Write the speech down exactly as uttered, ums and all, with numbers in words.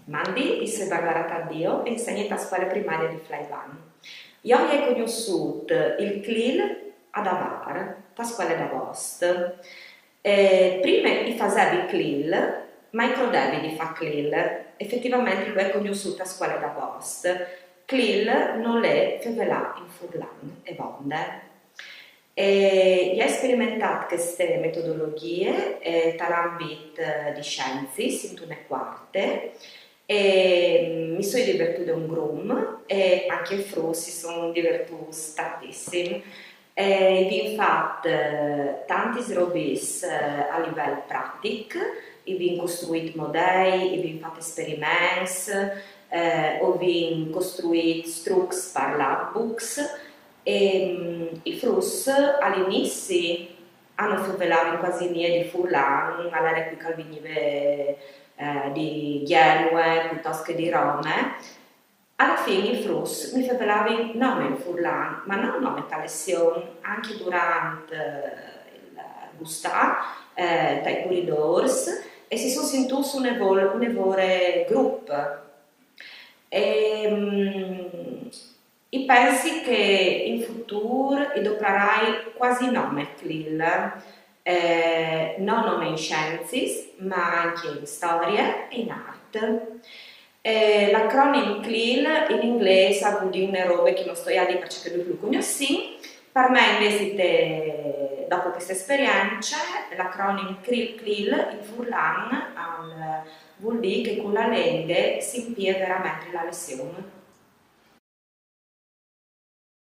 Mandi, i soi Barbara Taddio e i insegni ta scuele primarie di Flaivan. Jo i ai cognossût il clil a Davar, ta scuele d'Avost. E prime i fasevi clil, ma i crodevi di fâ clil. Efetivamente lu ai cognossût ta scuele d'Avost. Clil nol è fevelâ in furlan, e vonde. E i ai sperimentât cheste metodologjie, eh, tal ambit, eh, di sciencis, intune cuarte, e, mm, mi soi divertude un grum e ancje i fruts si son divertûts tantissim. E i vin fat, eh, tantis robis, eh, a livel pratic, i vin costruît modei, i vin fat esperiments, eh, o vin costruît strucs par labbooks, e, mm, i fruts al inizi a no fevelavin cuasi nie di furlan, al jere cui che al vignive, eh, di Gjenue pluitost che di Rome. A la fin i fruts mi fevelavin nome in furlan, ma no nome ta lezion, ancje durant, eh, il gustâ, eh, tai coridôrs, e si son sintûts une vol-, une vore grup. E, mm, i pensi che in futûr i doprarai cuasi nome clil, eh, no nome in sciencis, ma ancje in storie e in art. Eh, l'acronim clil in inglês al vûl dî une robe che no stoi a dî parcè che ducj lu cognossìn. Par me invezit, dopo cheste esperience, l'acronim clil, clil in furlan al vûl dî che cu la lenghe si impie verementri la lezion.